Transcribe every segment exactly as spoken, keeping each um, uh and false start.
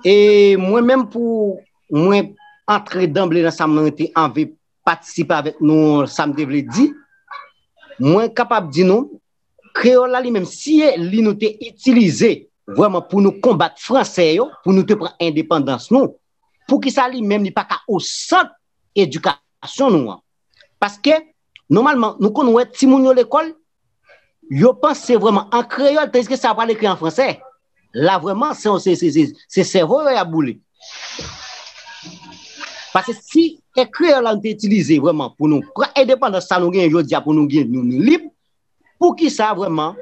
E mwen menm pou mwen antre danble nan sa mwen te anvi patisipe avèk nou, sa m te vle di, mwen kapab di nou, kreyòl la li menm, si e li nou te itilize vrèman pou nou konbat fransè yo, pou nou te pran endepandans nou, poukisa li menm li pa ka o sant edikasyon nou an? Paske, nòmalman, nou konn wè timoun yo lekòl, yo panse vrèman an kreyòl, tandiske sa pral ekri an fransè. La vrèman, se, se, se, se, se sèvo yo y ap boule. Paske si e kreyòl la nou te itilize vrèman pou nou pran endepandans sa nou genyen jodi a, pou nou gen nou, nou lib, poukisa vrèman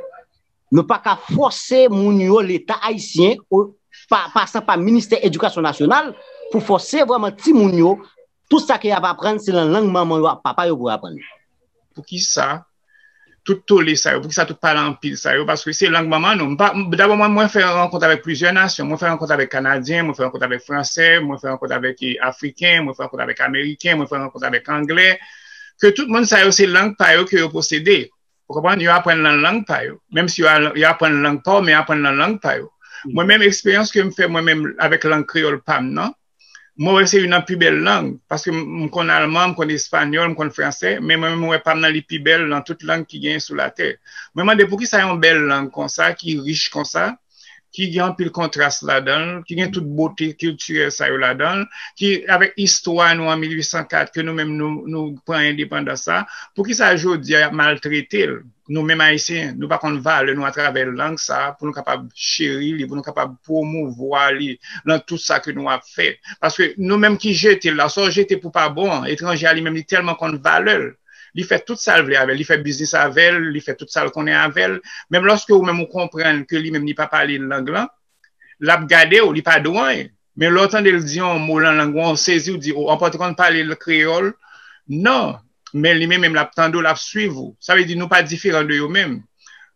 nou pa ka fòse moun yo, Leta ayisyen, o, pa, pasan pa Ministè Edikasyon Nasyonal, pou fòse vrèman timoun yo, tout sa ke y ap aprann, se nan lang manman yo ak papa yo pou yo aprann. Poukisa tout tole sa yo, poukisa tout pale anpil sa yo, paske se lang manman nou. M pa, m, dabò, mwen, mwen fè rankont avèk plizyè nasyon. Mwen fè rankont avèk Kanadyen, mwen fè rankont avèk Fransè, mwen fè rankont avèk eh, Afriken, mwen fè rankont avèk Ameriken, mwen fè rankont avèk Anglè. Ke tout moun sa yo, se lang pa yo ke yo posede. Ou konprann? Yo aprann nan lang pa yo. Menm si yo, al- yo aprann lang pa yo, men yo aprann nan lang pa yo. Mwen menm, eksperyans ke m fè mwen menm avèk lang kreyòl pa m nan, mwen wè se youn nan pi bèl lang, paske m m konn alman, m konn espanyòl, m konn fransè, men mwen menm mwen wè pa m nan li pi bèl nan tout lang ki genyen sou latè. Mwen mande poukisa yon bèl lang konsa, ki rich konsa, ki gen anpil kontras ladan l, ki gen tout bote kiltirèl sa yo ladan l, ki avèk istwa nou an mil uit san kat ke nou menm nou, nou pran endepandans sa, poukisa jodi a y ap maltrete l? Nou menm ayisyen, nou pa konn valè nou atravè lang sa pou nou kapab cheri li, pou nou kapab pwomouvwa li nan tout sa ke nou ap fè. Paske nou menm ki jete l la, sa w jete pou pa bon an, etranje a li menm li tèlman konn valè l. Li fè tout sa l vle avè l, li fè biznis avè l, li fè tout sa l konnen avè l. Menm lòske ou menm ou konprann ke li menm li pa pale lang lan, l ap gade w, li pa di w anyen. Men lè w tande l di yon mo nan lang ou an, w sezi, w di, o, anpòtan konn pale l kreyòl. Non, men li menm menm l ap tande w, l ap swiv ou. Sa vle di nou pa diferan de yo menm.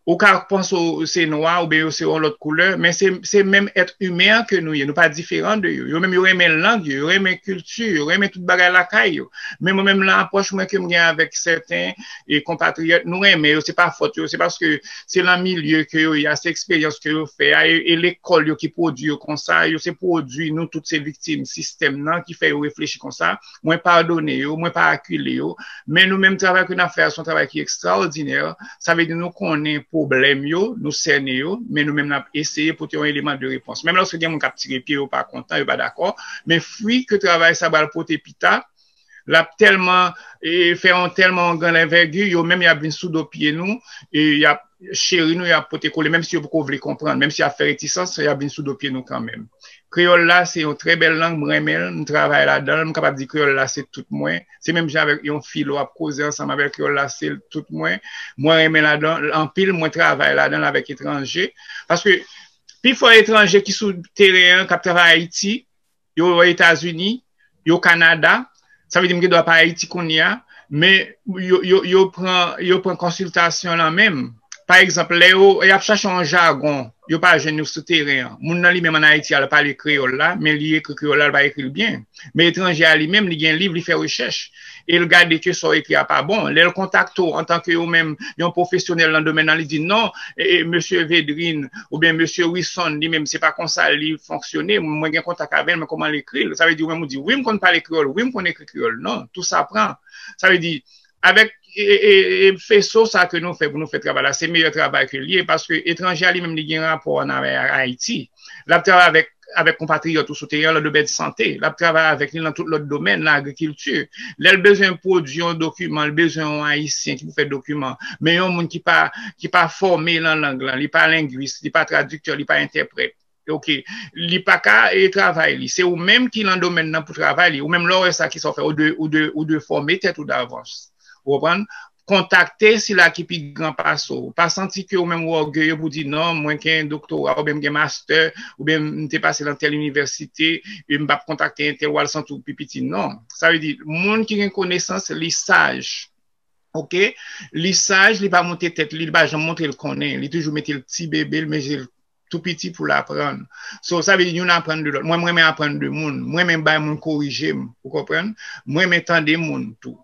Ou ka panse w se nwa oubyen yo se yon lòt koulè, men se se menm èt imen an ke nou ye. Nou pa diferan de yo. Yo menm yo renmen lang yo, yo renmen kilti yo, yo renmen tout bagay lakay yo. Men mwen menm nan apwòch mwen ke m gen avèk sèten e konpatriyòt, nou renmen yo, se pa fòt yo, se paske se nan milye ke yo ye a, se eksperyans ke yo fè a, e, e lekòl yo ki pwodui yo konsa, yo se pwodui, nou tout se viktim sistèm nan ki fè yo reflechi konsa. Mwen padone yo, mwen pa akile yo, men nou menm travay ke n ap fè a se yon travay ki ekstraòdinè, sa vle di nou konnen pwoblèm yo, nou sène yo, men nou menm n ap eseye pote yon eleman de repons. Menm lòske gen moun k ap tire pye, yo pa kontan, yo pa dakò, men fwi ke travay sa pral pote pita, l ap tèlman e, fè yon tèlman yon grann anvègi, yo menm y ap vin sou do pye nou, e y ap cheri nou, y ap pote kole, menm si yo poko vle konprann, menm si y ap fè retisans, y ap vin sou do pye nou kanmenm. Kreyòl la se yon trè bèl lang, m renmen l, m travay ladan l, m kapab di kreyòl la se tout mwen. Se menm jan avèk yon fi lè w ap koze ansanm avè l, kreyòl la se tout mwen. Mwen renmen ladan l anpil, mwen travay ladan l avèk etranje. Paske pifò etranje ki sou teren an, k ap travay Ayiti, yo Etazini, yo Kanada, sa vle di m gen dwa pa Ayiti kounye a, men yo, yo, yo pran, yo pran konsiltasyon lan menm. Pa egzanp, lè yo y ap chache yon jagon, yo pa jwenn yo sou teren an. Moun nan li menm ann Ayiti al pale kreyòl la, men li ekri kreyòl la, li pa ekri l byen. Men etranje a li menm, li gen liv, li fè rechèch. E l gade ke sa w ekri a pa bon. Lè l kontakte w antanke ou menm yon pwofesyonèl nan domèn nan, li di non, e, e, mesye Vedrine oubyen mesye Wison, li menm, se pa konsa li fonksyone. Mwen gen kontak avè l, men kòman l ekri l? Sa vle di ou menm ou di, wi, m konn pale kreyòl, wi, m konn ekri kreyòl. Non, tou sa pran. Sa vle di, avèk e, e, e, feso sa ke nou fè pou nou fè travay la, se meyè travay ke l ye, paske etranje a li menm li gen rapò ann avè Ayiti. L ap travay avèk avèk konpatriyòt ou sou teren an nan domèn sante, l ap travay avèk li nan tout lòt domèn, nan agrikilti. Lè l bezwen pwodui yon dokiman, l bezwen yon Ayisyen ki pou fè dokiman, men yon moun ki pa ki pa fòme nan lang lan, li pa lengwis, li pa tradiktè, li pa entèprèt. Ok, li pa ka e, travay li. Se ou menm ki nan domèn nan pou travay li. Ou menm lè w wè sa, kisa w fè? Ou dwe, ou dwe, ou dwe fòme tèt ou davans. Ou konprann? Kontakte sila ki pi gran pase w. Pa santi ke ou menm ou ògeye pou di non, mwen gen doktora, oubyen m gen mastè, oubyen m te pase nan tèl inivèsite, e m p ap kontakte entèl, w al santi w pi piti. Non. Sa vle di, moun ki gen konesans, li saj. Ok? Li saj, li pa monte tèt li, li pa janm montre l konnen. Li toujou mete l ti bebe, l mete l tou piti pou l aprann. So, sa vle di youn aprann de lòt. Mwen, m renmen aprann de moun. M renmen bay moun korije m. Ou konprann? M renmen tande moun tou.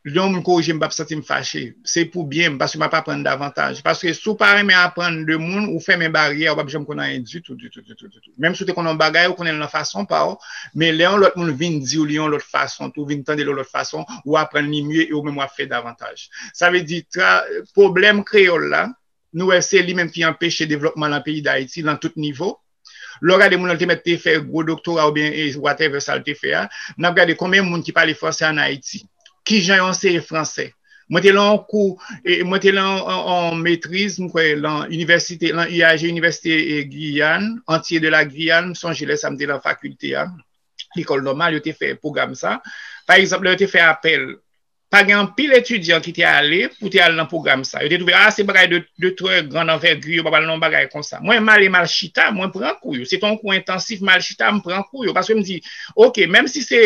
Lè yon moun korije m, m p ap santi m fache. Se pou byen m, paske m ap aprann davantaj. Paske si w pa renmen aprann de moun, ou fèmen baryè, ou p ap janm konn anyen ditou, ditou, ditou, ditou. Menm si w te konn yon bagay, ou konnen l nan fason pa w, men lè yon lòt moun vin di w li yon lòt fason, tou vin tande l yon lòt fason, ou aprann li mye e ou menm w ap fè davantaj. Sa vle di, tra, pwoblèm kreyòl la, nou wè se li menm ki anpeche devlòpman nan peyi Dayiti, nan tout nivo. Lè w gade moun nan te mèt te fè gwo doktora oubyen e whatever sa l te fè a, n ap gade konbyen moun ki pale fransè ann Ayiti. Kijan yo anseye fransè? Mwen te lan yon kou, e, mwen te lan yon, yon, yon metriz, m kwè, lan inivèsite, lan I A G, Inivèsite e Giyàn, Antilles de la Guyane, m sonje lè sa m te lan fakilte a, lekòl nòmal, yo te fè pwogram sa. Pa egzanp, lè yo te fè apèl, pa gen anpil etidyan ki te ale pou te al nan pwogram sa. Yo te twouve, ah, se bagay de, de trè grann anvègi, yo pa pral nan yon bagay konsa. Mwen, m ale, m al chita, mwen pran kou yo. Se te yon kou entansif, m al chita, m pran kou yo. Paske m di, oke, menm si se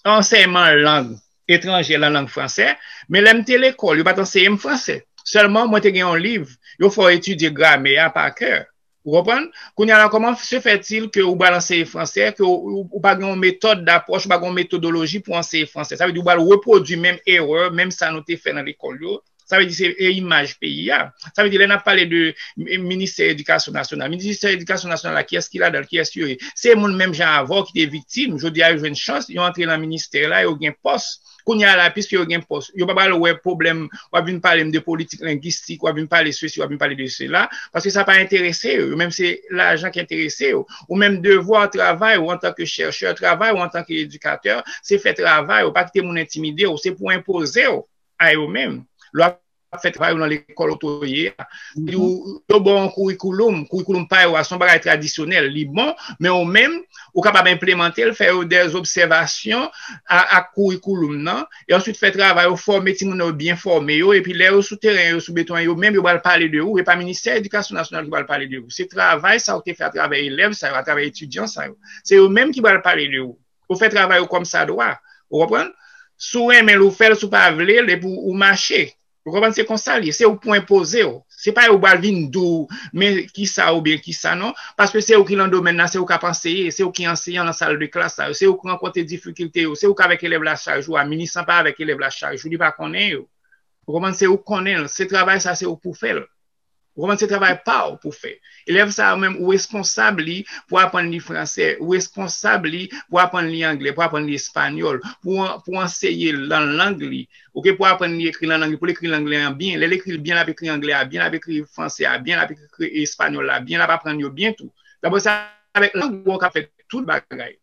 ansèyman lang etranjè lan lang fransè, men lè m te lekòl, yo pa t anseye m fransè. Sèlman, mwen te gen yon liv, yo fè w etidye gramè a pa kè. Ou konprann? Kounye a la, comment se fait-il que ou pral anseye fransè, ke ou, ou, ou pa gen yon metòd dapwòch, ou pa gen yon metodoloji pou anseye fransè? Sa vle di ou pral repwodui menm erè, menm sa nou te fè nan lekòl yo. Sa vle di se e imaj peyi a. Sa vle di lè n ap pale de mi- ministè edikasyon nasyonal, ministè edikasyon nasyonal la, kiyès ki ladan l, kiyès yo ye? Se moun menm jan avè w ki te viktim. Jodi a, yo jwenn chans, yo antre nan ministè la, yo gen pòs. Kounye a la, piske yo gen pòs, yo pa pral wè pwoblèm, w ap vin pale m de politik lengistik, w ap vin pale sesi, w ap vin pale de sela, paske sa pa enterese yo. Yo menm se lajan ki enterese yo. Ou menm devwa travay ou antanke chèchè, travay ou antanke edikatè, se fè travay ou, pa kite moun entimide w, se pou enpoze w a yo menm. Lè w ap fè travay ou nan lekòl kote w ye a. Li ou, yo ba w yon kourikouloum, kourikouloum pa yo a, se yon bagay tradisyonèl, li bon, men ou menm, ou kapab enplemante l, fè yo dè obsèvasyon a, ak kourikouloum nan, e answit fè travay ou, fòme timoun yo, byen fòme yo, epi lè yo sou teren, yo sou beton, yo menm, yo pral pale de ou, e pa Ministè Edikasyon Nasyonal ki pral pale de ou. Se travay sa ou te fè atravè elèv sa yo, atravè etidyan sa yo. Se yo menm ki pral pale de ou. Ou fè travay ou kòmsadwa. Ou konprann? Si w renmen l, ou fè l, si w pa vle l, epi ou, ou mache. Ou konprann? Se konsa l ye. Se ou pou enpoze w. Se pa yo pral vin di w, men kisa oubyen kisa non. Paske se ou ki lan domèn nan, se ou k ap anseye, se ou ki anseyan lan sal de klas la, se ou ki rankontre difikilte yo, se ou k avèk elèv la chak jou a, minis lan pa avèk elèv la chak jou, li pa konnen yo. Ou konprann? Se ou k konnen l. Se travay sa, se ou pou fè l. Ou konprann? Se travay pa w pou fè. Elèv sa a menm, ou responsab li pou aprann li fransè, ou responsab li pou aprann li anglè, pou aprann li espanyòl, pou, pou anseye l nan lang li, oke, pou aprann li ekri nan lang li, pou l ekri lang li an byen. Lè l ekri l byen, l ap ekri anglè a byen, l ap ekri fransè a byen, l ap ekri espanyòl la byen, l ap aprann yo byen tou. Dabò, se avèk lang ou ka fè tout bagay.